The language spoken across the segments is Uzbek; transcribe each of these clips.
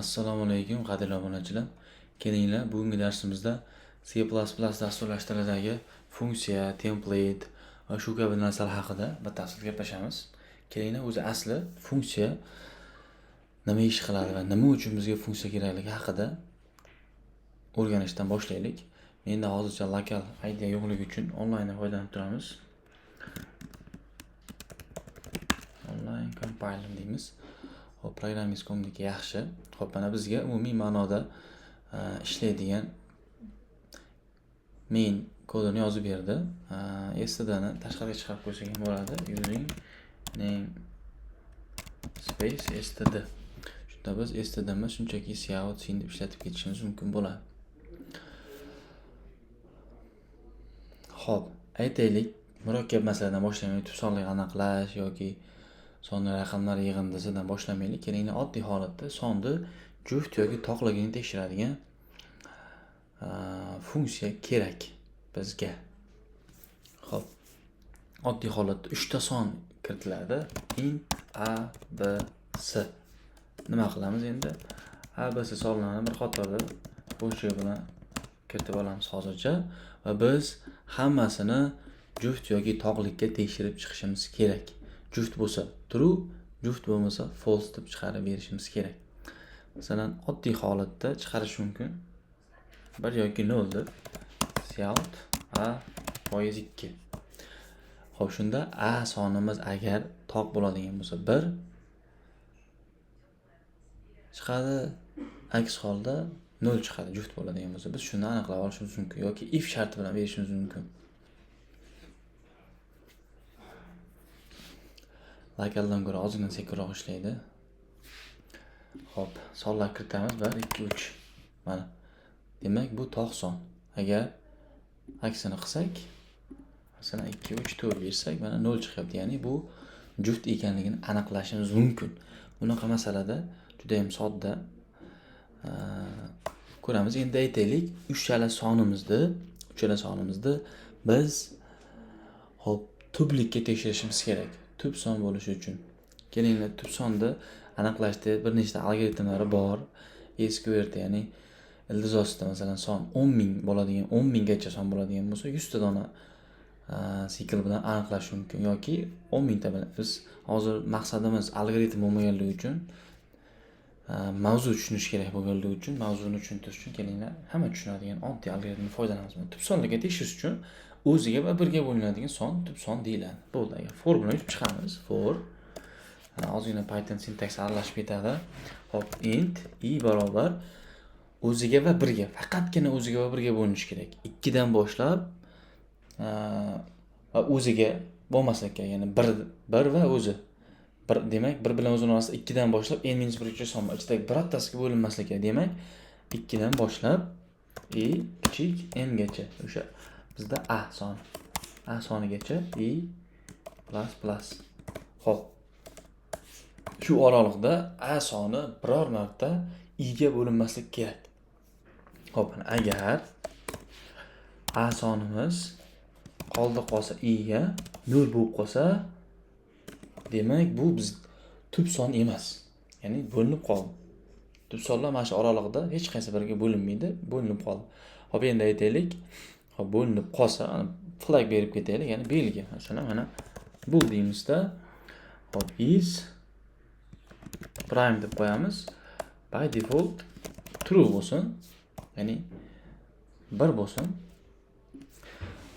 Assalomu alaykum, qadrli obunachilar. Kelinglar, bugungi darsimizda C++ dasturlash tilidagi funksiya, template va shu kabi narsalar haqida batafsil gaplashamiz. Kelinglar, o'zi asli funksiya nima ish qiladi va nima uchun bizga funksiya kerakligi haqida o'rganishdan boshlaylik. Menda hozircha lokal IDEA yo'qligi uchun onlayndan foydalanib turamiz. Online compiler deymiz. Xo'p, programmist.com'niki yaxshi. Xo'p, mana bizga umumiy ma'noda ishlaydigan main kodini yozib berdi. Stdni tashqariga chiqarib qo'ysak ham bo'ladi. Using namespace std. Shunda biz stdni shunchaki cout sin deb ishlatib ketishimiz mumkin bo'ladi. Xo'p, aytaylik, murakkab masaladan boshlamaylik, tub sonli aniqlash yoki sonli raqamlar yig'indisidan boshlamaylik. Kelinglar, oddiy holatda sonni juft yoki toqligini tekshiradigan funksiya kerak bizga. Xo'p, oddiy holatda 3 ta son kiritiladi. Int a, b, c. Nima qilamiz endi? A, b, c sonlarini bir qatorda bo'shliq bilan kiritib olamiz hozircha va biz hammasini juft yoki toqlikka tekshirib chiqishimiz kerak. Juft bo'lsa true, juft bo'lmasa false deb chiqarib berishimiz kerak. Masalan, oddiy holatda chiqarish mumkin. 1 yoki 0 deb cout a %2. Xo'p, shunda a sonimiz agar toq bo'ladigan bo'lsa 1 chiqadi, aks holda 0 chiqadi, juft bo'ladigan bo'lsa. Biz shuni aniqlab olishimiz mumkin yoki if sharti bilan berishimiz mumkin. Lokaldan ko'ra ozgina sekinroq ishlaydi. Xo'p, sonlar kiritamiz. 1, 2, 3. Mana. Demak, bu toq son. Agar aksini qilsak, masalan 2, 3, 4 bersak, mana 0 chiqyapti. Ya'ni bu juft ekanligini aniqlashimiz mumkin. Bunaqa masalada juda ham sodda. Ko'ramiz. Endi aytaylik, uchala sonimizni biz hop tublikka tekshirishimiz kerak. Tub son bo'lishi uchun. Kelinglar, tub sonni aniqlashda bir nechta algoritmlari bor. Sqrt, ya'ni ildiz ostida masalan son 10 000 bo'ladigan, 10 000 gacha son bo'ladigan bo'lsa, 100 ta dona sikl bilan aniqlash mumkin yoki 10 000 ta bilan. Biz hozir maqsadimiz algoritm bo'lmaganligi uchun, mavzu tushunish kerak bo'lganligi uchun, mavzuni tushuntirish uchun kelinglar, hamma tushunadigan oddiy algoritmni foydalanamiz. Tub sonlarga tekshirish uchun o'ziga va birga bo'linadigan son tub son deyiladi. Bo'ldi, agar for bilan yutib chiqamiz. For ozgina Python sintaks aralashib ketadi. Xo'p, int i barobar o'ziga va birga, faqatgina o'ziga va birga bo'linishi kerak. 2 dan boshlab va o'ziga bo'lmasa kerak, ya'ni 1 va o'zi. 1, demak, 1 bilan o'zini orasida 2 dan boshlab n-1 gacha son bor. Ichidagi birortasiga bo'linmasligi kerak. Demak, 2 dan boshlab i kichik n gacha. O'sha bizda a soni. A sonigacha i plus plus. Xo'p. Shu oraliqda a soni biror marta i ga bo'linmasligi kerak. Xo'p, agar a sonimiz qoldi qolsa i ga 0 bo'lib qolsa, demak bu biz tub son emas. Ya'ni bo'linib qoldi. Tub sonlar mana shu oraliqda hech qaysi biriga bo'linmaydi, bo'linib qoldi. Xo'p, endi aytaylik, xo'p, bo'linib qolsa, flag berib ketaylik, ya'ni belgi. Masalan, mana bu deymizda, xo'p, is prime deb qo'yamiz. By default true bo'lsin, ya'ni 1 bo'lsin.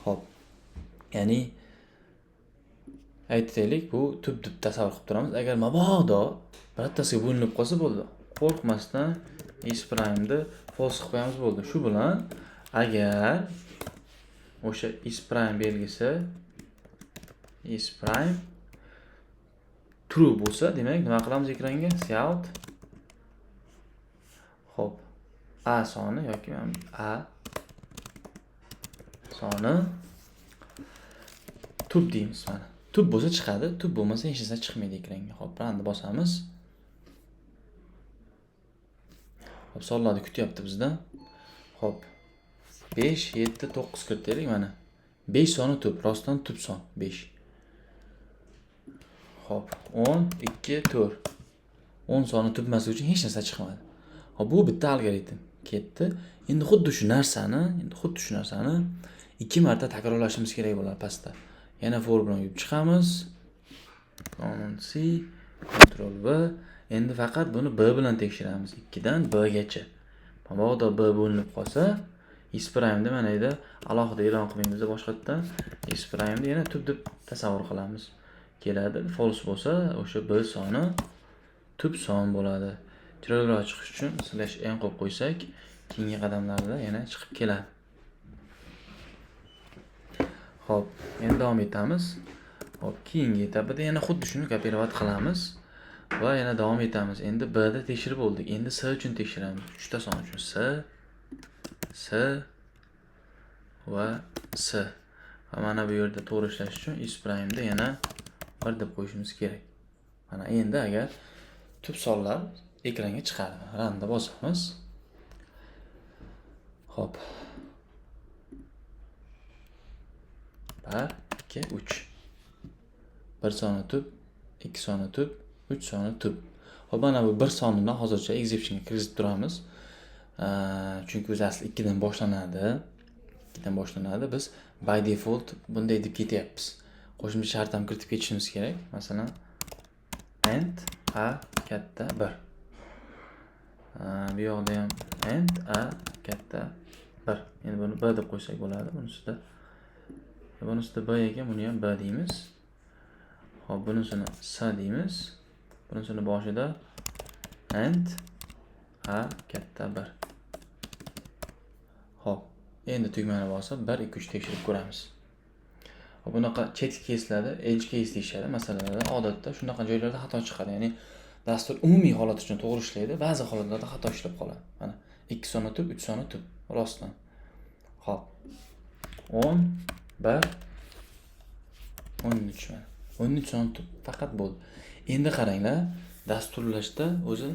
Xo'p, ya'ni aytaylik, bu tub deb tasavvur qilib turamiz. Agar mabodo birortasiga bo'linib qolsa bo'ldi. Qo'rqmasdan is prime'ni false qilib qo'yamiz bo'ldi. Shu bilan agar o'sha is prime belgisi is prime true bo'lsa, demak nima qilamiz ekranga? Cout. Xo'p, a soni yoki a soni tub deymiz mana. Tub bo'lsa chiqadi, tub bo'lmasa hech narsa chiqmaydi ekranga. Xo'p, runni bosamiz. Xo'p, sonlarni kutyapti bizdan. Xo'p, 5, 7, 9 kiritaylik mana. 5 soni tub, rostdan tub son 5. Xo'p, 10, 2, 4. 10 soni tub emasligi uchun hech narsa chiqmadi. Hop, bu bitta algoritm ketdi. Endi xuddi shu narsani, 2 marta takrorlashimiz kerak bo'ladi pastda. Yana for bilan yurib chiqamiz. Command C, Ctrl V. Endi faqat buni B bilan tekshiramiz. 2 dan B gacha. Mabodo B bo'linib qolsa, isPrime'da mana yerda alohida e'lon qilmaymiz boshqatdan. isPrime'ni yana tub deb tasavvur qilamiz. Keladi, false bo'lsa, o'sha B soni tub son bo'ladi. Chiroyliroq chiqish uchun /n qo'yib qo'ysak, keyingi qadamlarda yana chiqib keladi. Xo'p, endi davom etamiz. Xo'p, keyingi etapida yana xuddi shuni kopirovat qilamiz va yana davom etamiz. Endi B da tekshirib bo'ldik. Endi S uchun tekshiramiz. 3 ta son uchun S, S va S. Va mana bu yerda to'g'ri ishlash uchun isPrime'da yana 1 deb qo'yishimiz kerak. Mana endi agar tub sonlar ekranga chiqadi. Run'da bosamiz. Xo'p. 1 2 3. 1 soni tub, 2 soni tub, 3 soni tub. Xo'p, mana bu 1 sonini hozircha exceptionga kirgizib turamiz. Chunki o'zi asli 2 dan boshlanadi. 2 dan boshlanadi. Biz by default bunday deb ketyapmiz. Qo'shimcha shart ham kiritib ketishimiz kerak. Masalan, and a katta 1. Bu yoqda ham and a katta 1. Endi buni b deb qo'ysak bo'ladi. Bunisida b ekan, buni ham b deymiz. Xo'p, bunisini s deymiz. Bunisini boshida and a katta 1. Xo'p, endi tugmani bosib 1 2 3 tekshirib ko'ramiz. Xo'p, bunaqa chetki case'larda edge case deyishadi. Masalalarda odatda shunaqa joylarda xato chiqadi. Ya'ni dastur umumiy holat uchun to'g'ri ishlaydi, ba'zi holatlarda xato ishlab qoladi. Mana 2 soni tub, 3 soni tub. Rostdan. Xo'p. 10 1 13 mana. 13 son tub faqat bo'ldi. Endi qaranglar, dasturlashda o'zi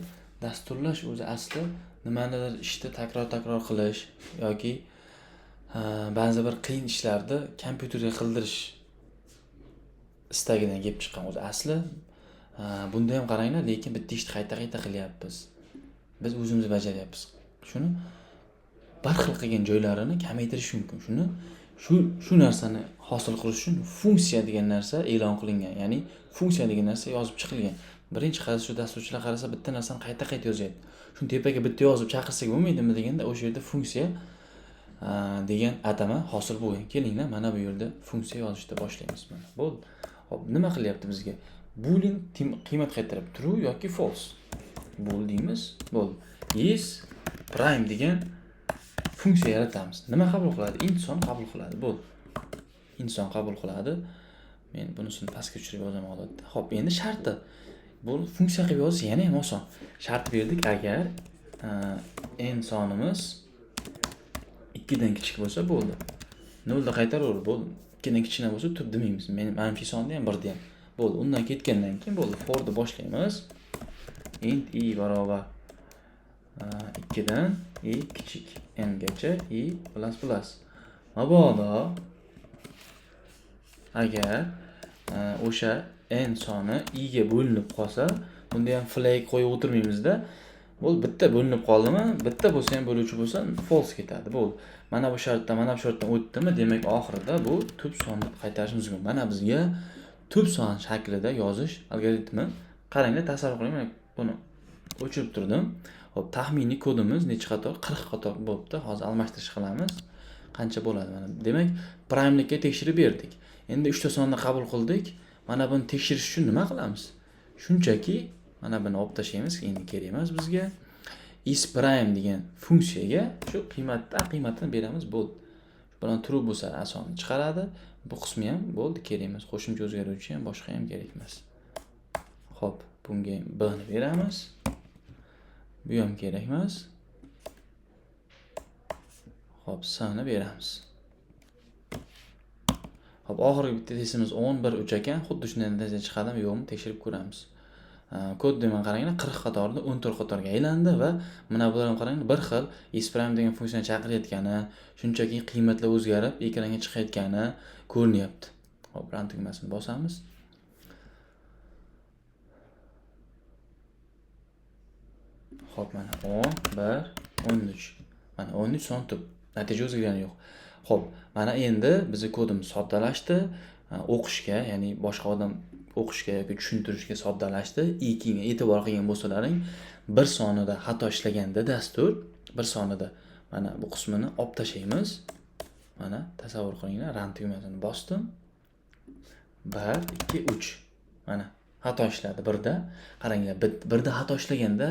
dasturlash o'zi asli nimanidir ishni takror-takror qilish yoki ba'zi bir qiyin ishlarni kompyuterga qildirish istagidan kelib chiqqan o'zi asli. Bunda ham qaranglar, lekin bitta ishni qayta-qayta qilyapmiz. Biz o'zimiz bajaryapmiz. Shuni bir xil qilgan joylarini kamaytirish mumkin. Shuni shu narsani hosil qilish uchun funksiya degan narsa e'lon qilingan. Ya'ni funksiya degan narsa yozib chiqilgan. Birinchi qarasa shu dasturchilar qarasa bitta narsani qayta-qayta yozyapti. Shuni tepaga bitta yozib chaqirsak bo'lmaydimi deganda o'sha yerda funksiya degan atama hosil bo'lgan. Kelinglar, mana bu yerda funksiya yozishni boshlaymiz mana. Bo'ldi. Xo'p, nima qilyapti bizga? Boolean qiymat qaytarib true yoki false. Bool deymiz. Bo'ldi. Is prime degan funksiya yaratamiz. Nima qabul qiladi? Inson qabul qiladi. Bo'ldi. Inson qabul qiladi. Men bunisini pastga tushirib yozaman odatda. Xo'p, endi sharti. Bu funksiya qilib yozish yana ham oson. Shart berdik, agar n sonimiz 2 dan kichik bo'lsa bo'ldi. 0 da qaytaraver, bo'ldi. 2 dan kichkina bo'lsa tub demaymiz. Men manfiy sonni ham 1 da ham. Bo'ldi. Undan ketgandan keyin bo'ldi. Forni boshlaymiz. Int i barobar 2 dan i kichik n gacha i plus plus. Mabodo agar o'sha n soni i ga bo'linib qolsa, bunda ham flag qo'yib o'tirmaymizda. Bo'ldi, bitta bo'linib qoldimi? Bitta bo'lsa ham bo'luvchi bo'lsa false ketadi. Bo'ldi. Mana bu shartdan, mana bu shartdan o'tdimi? Demak, oxirida bu tub sonni qaytarishimiz mumkin. Mana bizga tub son shaklida yozish algoritmi. Qaranglar, tasavvur qiling, mana buni o'chirib turdim. Xo'p, taxminiy kodimiz necha qator? 40 qator bo'libdi. Hozir almashtirish qilamiz. Qancha bo'ladi mana? Demak, primelikka tekshirib berdik. Endi 3 ta sonni qabul qildik. Mana buni tekshirish uchun nima qilamiz? Shunchaki mana buni olib tashlaymiz, endi kerak emas bizga. isPrime degan funksiyaga shu qiymatni beramiz, bo'ldi. Shu bilan true bo'lsa asonni chiqaradi. Bu qismi ham bo'ldi, kerak emas. Qo'shimcha o'zgaruvchi ham, boshqa ham kerak emas. Xo'p, bunga b ni beramiz. Bu ham kerak emas. Xo'p, s ni beramiz. Xo'p, oxirgi bitta testimiz 10 1 3 ekan. Xuddi shunday natija chiqadimi, yo'qmi tekshirib ko'ramiz. Kod degan qaranglar, 40 qatorni 14 qatorga aylandi va mana bular ham qaranglar, bir xil isPrime degan funksiyani chaqirayotgani, shunchaki qiymatlar o'zgarib ekranga chiqayotgani ko'rinyapti. Xo'p, run tugmasini bosamiz. Xo'p, mana 10, 1, 13. Mana 13 son tub. Natija o'zgargani yo'q. Xo'p, mana endi bizni kodimiz soddalashdi. O'qishga, ya'ni boshqa odam o'qishga yoki tushuntirishga soddalashdi. И keyin e'tibor qilgan bo'lsalaring, bir sonida xato ishlaganda dastur bir sonida mana bu qismini olib tashlaymiz. Mana, tasavvur qilinglar, run tugmasini bosdim. 1, 2, 3. Mana, xato ishladi birda. Qaranglar, birda xato ishlaganda,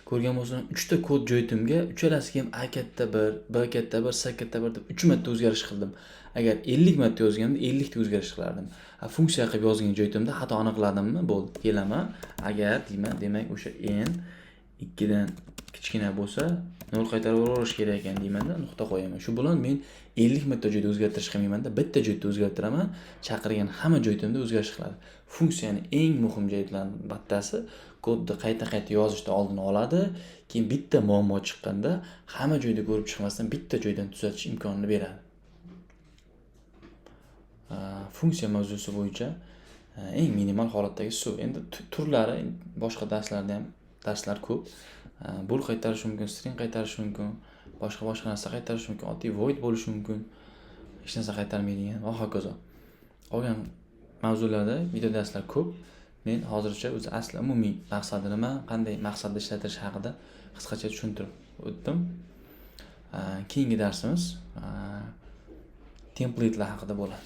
ko'rgan bo'lsam, uchta kod joytimga uchalasiga ham A katta 1, B katta 1, S katta 1 deb 3 marta o'zgarish qildim. Agar 50 marta yozganda, 50 ta o'zgarish qilardim. Funksiya qilib yozgan joytimda xato aniqladimmi? Bo'ldi. Kelaman. Agar deyman, demak, o'sha n 2 dan kichkina bo'lsa, 0 qaytarib yuraverish kerak ekan deymanda, nuqta qo'yaman. Shu bilan men 50 marta joyda o'zgartirish qilmaymanda, bitta joyda o'zgartiraman, chaqirgan hamma joytimda o'zgarish qiladi. Funksiyani eng muhim jihatlaridan bittasi kodni qayta-qayta yozishni oldini oladi. Keyin bitta muammo chiqqanda hamma joyda ko'rib chiqmasdan bitta joydan tuzatish imkonini beradi. Funksiya mavzusi bo'yicha eng minimal holatdagi suv. Endi turlari boshqa darslarda ham darslar ko'p. Bool qaytarishi mumkin, string qaytarishi mumkin, boshqa boshqa narsa qaytarishi mumkin, oddiy void bo'lishi mumkin. Hech narsa qaytarmaydigan va hokazo. Qolgan mavzularda video darslar ko'p. Men hozircha o'zi asli umumiy maqsadi nima, qanday maqsadda ishlatilishi haqida qisqacha tushuntirib o'tdim. Keyingi darsimiz templatelar haqida bo'ladi.